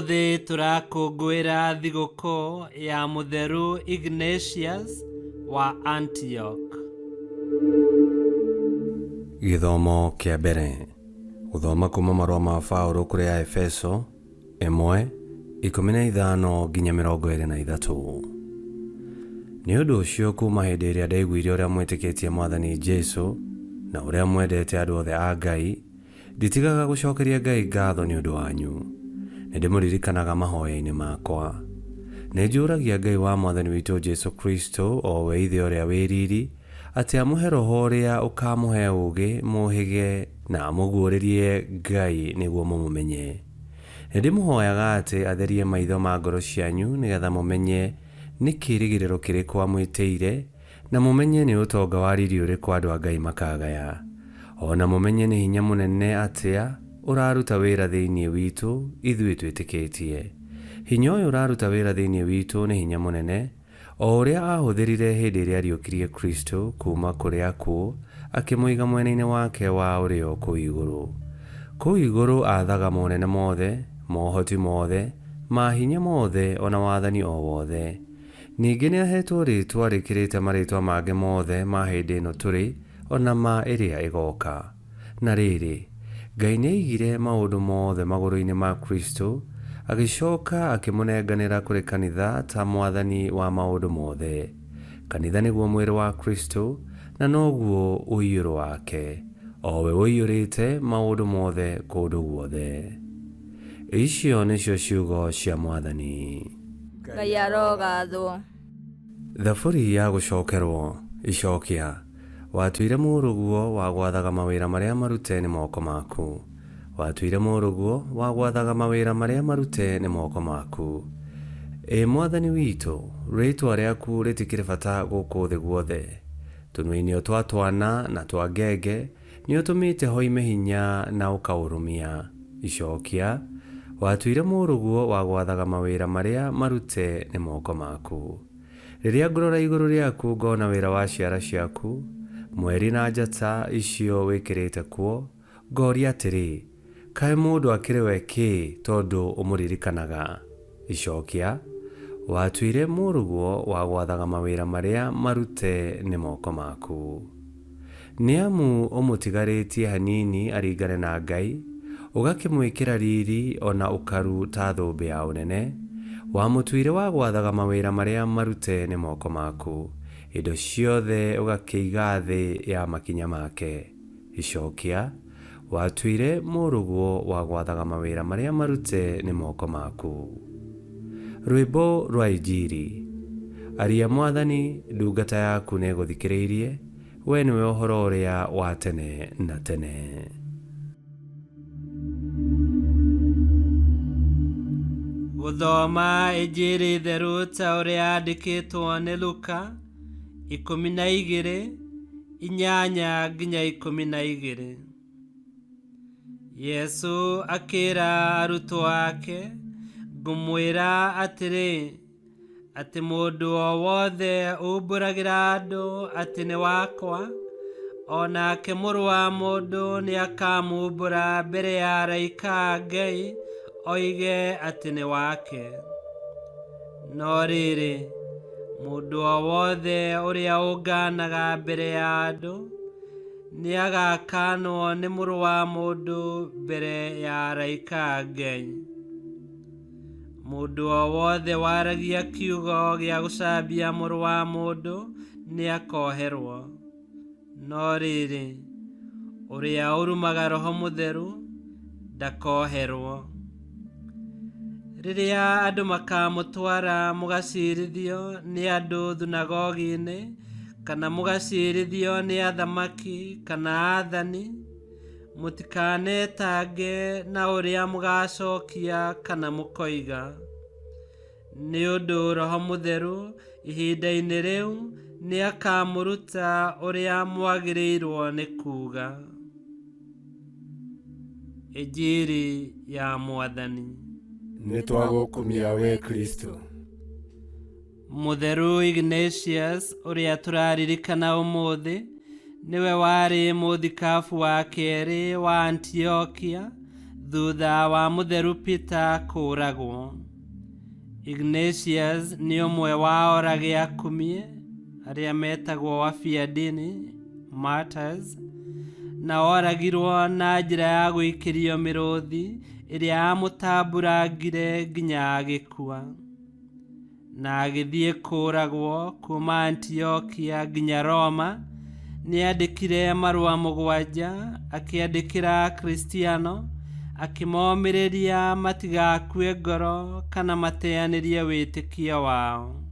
Ũmũthĩ tũrakũngũĩra thigũkũ ya Mũtheru Ignatius wa Antioch. Gĩthomo kĩa mbere. Gũthoma kuuma marũa ma Paũlũ kũrĩ Aefeso, 1, 15 nginya 23. Nĩ ũndũ ũcio kuuma hĩndĩ ĩrĩa ndaiguire ũrĩa mwĩtĩkĩtie Mwathani Jesũ, na ũrĩa mwendete andũ othe a Ngai, nditigaga gũcokeria Ngai ngatho nĩ ũndũ wanyu. Nĩ ndĩmũririkanaga mahoya-inĩ makwa. Nĩ njũragia Ngai wa Mwathani witũ Jesũ Kristo, o we Ithe ũrĩa wĩ riri, atĩ amũhe roho ũrĩa ũkaamũhe ũũgĩ mũũhĩge na amũguũrĩrie Ngai nĩguo mũmũmenye. Nĩ ndĩmũhoyaga atĩ atherie maitho ma ngoro cianyu nĩgetha mũmenye nĩ kĩĩrĩgĩrĩro kĩrĩkũ amwĩtĩire, na mũmenye nĩ ũtonga wa riri ũrĩkũ andũ a Ngai makaagaya, o na mũmenye nĩ hinya mũnene atĩa ũraruta wĩra thĩinĩ witũ ithuĩ twĩtĩkĩtie. Hinya ũyũ ũraruta wĩra thĩinĩ witũ nĩ hinya mũnene, O ũrĩa aahũthĩrire hĩndĩ ĩrĩa aariũkirie Kristo kuuma kũrĩ akuũ akĩmũiga mwena-inĩ wake wa ũrĩo kũu igũrũ. Kũu igũrũ aathaga monene mothe, mohoti mothe, mahinya mothe, o na wathani o wothe. Ningĩ nĩaheetwo rĩĩtwa rĩkĩrĩte marĩĩtwa mangĩ mothe ma hĩndĩ ĩno tũrĩ, o na ma ĩrĩa ĩgooka. Na rĩrĩ, Ngai nĩaigire maũndũ mothe magũrũ-inĩ ma Kristo, agĩcoka akĩmũnenganĩra kũrĩ kanitha ta Mwathani wa maũndũ mothe. Kanitha nĩguo mwĩrĩ wa Kristo, na noguo ũiyũro wake, o we ũiyũrĩte maũndũ mothe kũndũ guothe. Icio nĩcio ciugo cia Mwathani. Ngai arogathwo. Thaburi ya gũcokerwo, Icokia. Watuire mũrũguo wa gwathaga mawĩra marĩa marute nĩ moko maku. Watuire mũrũguo wa gwathaga mawĩra marĩa marute nĩ moko maku. Ĩ Mwathani witũ, rĩĩtwa rĩaku rĩtikĩrĩ bata gũkũ thĩ guothe! Tũnua-inĩ o twa twana na twa ngenge nĩũtũmĩte hoime hinya na ũkaũrũmia. Icokia, Watuire mũrũguo wa gwathaga mawĩra marĩa marute nĩ moko maku. Rĩrĩa ngũrora igũrũ rĩaku ngona wĩra wa ciara ciaku, mweri na njata icio wĩkĩrĩte kuo, ngoria atĩrĩ, Kaĩ mũndũ akĩrĩ we kĩ tondũ ũmũririkanaga? Icokia, Watuire mũrũguo wa gwathaga mawĩra marĩa marute nĩ moko maku. Nĩ amu ũmũtigarĩtie hanini aringane na Ngai, ũgakĩmwĩkĩra riri o na ũkaru ta thũmbĩ ya ũnene, wamũtuire wa gwathaga mawĩra marĩa marute nĩ moko maku, indo ciothe ũgakĩiga thĩ ya makinya make. Icokia, Watuire mũrũguo wa gwathaga mawĩra marĩa marute nĩ moko maku. Rwĩmbo rwa Injiri. Aria Mwathani, ndungata yaku nĩĩgũthikĩrĩirie, wee nĩwe ũhoro ũrĩa wa tene na tene. Gũthoma Injiri theru ta ũrĩa yandĩkĩtwo nĩ Luka, 12, 8 nginya 12. Yesu akĩra arutwo ake, Ngũmwĩra atĩrĩ, atĩ mũndũ o wothe umbũragĩra andũ atĩ nĩ wakwa, o nake Mũrũ wa Mũndũ nĩakamumbũra mbere ya araika a Ngai oige atĩ nĩ wake. No rĩrĩ, mũndũ o wothe ũrĩa ũnganaga mbere ya andũ, nĩagakanwo nĩ Mũrũ wa Mũndũ mbere ya araika a Ngai. Mũndũ o wothe waragia kiugo gĩa gũcambia Mũrũ wa Mũndũ nĩakoherwo, no rĩrĩ, ũrĩa ũrumaga Roho Mũtheru ndakoherwo. Rĩrĩa andũ makamũtwara mũgacirithio nĩ andũ thunagogi-inĩ, kana mũgacirithio nĩ athamaki kana aathani, Mũtikanetange na ũrĩa mũgaacokia kana mũkoiga, nĩ ũndũ Roho Mũtheru ihinda-inĩ rĩu nĩakamũruta ũrĩa mwagĩrĩirwo nĩ kuuga. Injiri ya Mwathani. Nĩtwagũkumia wee Kristo. Mũtheru Ignatius ũrĩa tũraririkana ũmũthĩ nĩwe warĩ mũthikabu wa kerĩ wa Antiokia thutha wa mũtheru Peter kũũragwo. Ignatius nĩ ũmwe wa orage akumie arĩa metagwo wafiadini martyrs, na oragirwo na njĩra ya gũikĩrio mĩrũthi ĩrĩa yamũtamburangire nginya agĩkua, na agĩthiĩ kũũragwo kuuma Antiokia nginya Roma. Nĩandĩkire marũa 7 akĩandĩkĩra Akristiano akĩmomĩrĩria matigakue ngoro kana mateanĩrie wĩtĩkio wao.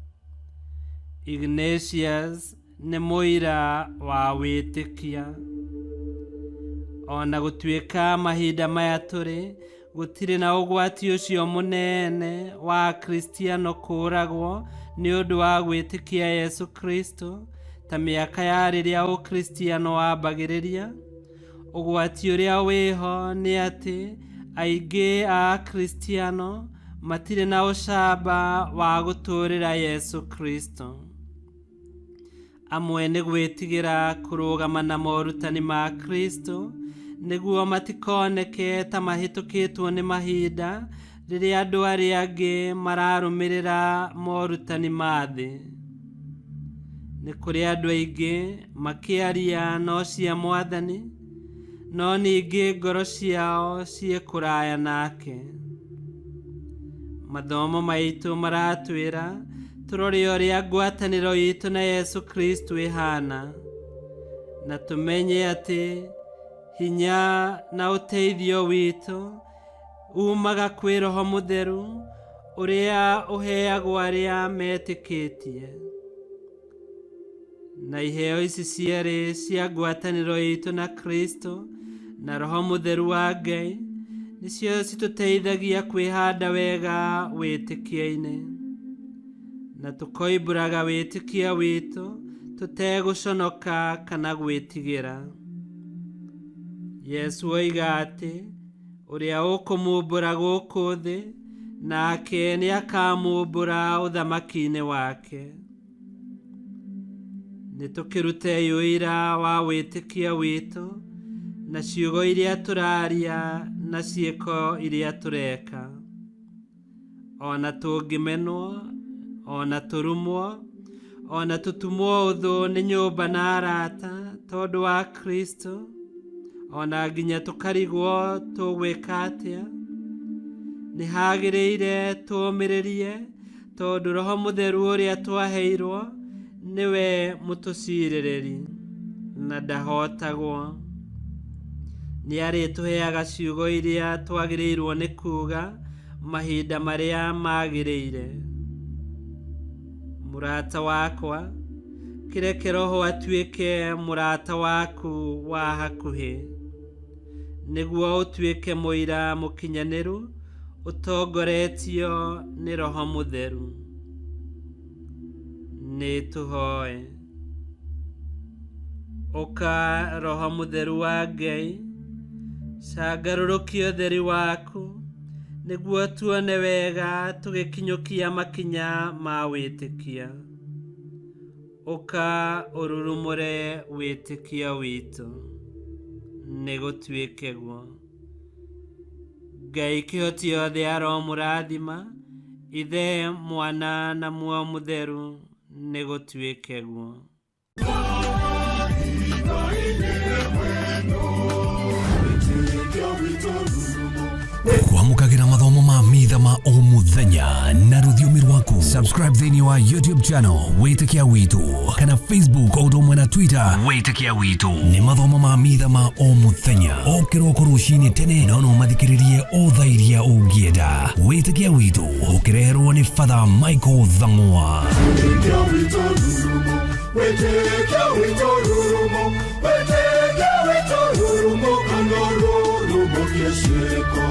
Ignatius nĩ mũira wa wĩtĩkia. Ona gũtuĩka mahinda maya tũrĩ gũtirĩ na ũgwati ũcio mũnene wa Akristiano kũũragwo nĩ ũndũ wa gwĩtĩkia Yesu Kristo ta mĩaka ya rĩrĩa Ũkristiano wambagĩrĩria, ũgwati ũrĩa wĩho nĩ atĩ aingĩ a Akristiano matirĩ na ũcamba wa gũtũũrĩra Yesu Kristo. Amwe nĩ gwĩtigĩra kũrũgama na morutani ma Kristo nĩguo matikoneke ta mahĩtũkĩtwo nĩ mahinda rĩrĩa andũ arĩa angĩ mararũmĩrĩra morutani ma thĩ. Nĩ kũrĩ andũ aingĩ makĩaria no cia Mwathani, no ningĩ ngoro ciao ciĩ kũraya nake. Mathomo maitũ maratwĩra tũrore ũrĩa ngwatanĩro itũ na Yesu Kristo ĩhana, na tũmenye atĩ hinya na ũteithio witũ umaga kwĩ Roho Mũtheru ũrĩa ũheagwo arĩa metĩkĩtie. Na iheo ici cierĩ cia ngwatanĩro itũ na Kristo na Roho Mũtheru wa Ngai nĩcio citũteithagia kwĩhanda wega wĩtĩkio-inĩ, na tũkoimbũraga wĩtĩkio witũ tũtegũconoka kana gwĩtigĩra. Yesu oiga atĩ ũrĩa ũkũmumbũra gũkũ thĩ nake nĩakamumbũra ũthamaki-inĩ wake. Nĩtũkĩrutei ũira wa wĩtĩkio witũ na ciugo iria tũraria na ciĩko iria tũreka. Ona tũngĩmenwo, ona tũrumwo, ona tũtumwo ũthũ nĩ nyũmba na arata tondũ wa Kristo, ona nginya tũkarigwo tũgwĩka atĩa, nĩ hagĩrĩire tũũmĩrĩrie tondũ Roho Mũtheru ũrĩa twaheirwo nĩwe mũtũcirĩrĩri na ndahotagwo. Nĩ arĩtũheaga ciugo iria twagĩrĩirwo nĩ kuuga mahinda marĩa magĩrĩire. Mũrata wakwa, kĩreke Roho atuĩke mũrata waku wa hakuhĩ, nĩguo ũtuĩke mũira mũkinyanĩru ũtongoretio nĩ Roho Mũtheru. Nĩ tũhoe. Ũka Roho Mũtheru wa Ngai, cangarũrũkia ũtheri waku nĩguo tuone wega tũgĩkinyũkia makinya ma wĩtĩkia. Ũka ũrurumũre wĩtĩkio witũ. Nĩ gũtuĩke guo. Ngai kĩhoti yothe aromũrathima, Ithe, Mwana na Muoyo Mũtheru, nĩ gũtuĩke guo. Kwamũkagĩra mathomo ma mitha ma o mũthenya na rũthiomi rwaku. Subscribe thĩinĩ wa YouTube channel Wĩtĩkia Witũ kana Facebook o ũndũ ũmwe na Twitter Wĩtĩkia Witũ. Nĩ mathomo ma mitha ma o mũthenya o kĩroko rũcinĩ tene, no no mathikĩrĩrie o thaa iria ũngĩenda. Wĩtĩkia Witũ ũkĩreherwo nĩ Father Michael Thang'wa. Wĩtĩkia witũ rurumo, wĩtĩkia witũ rurumo, wĩtĩkia witũ rurumo, kana rurumo kĩciĩko.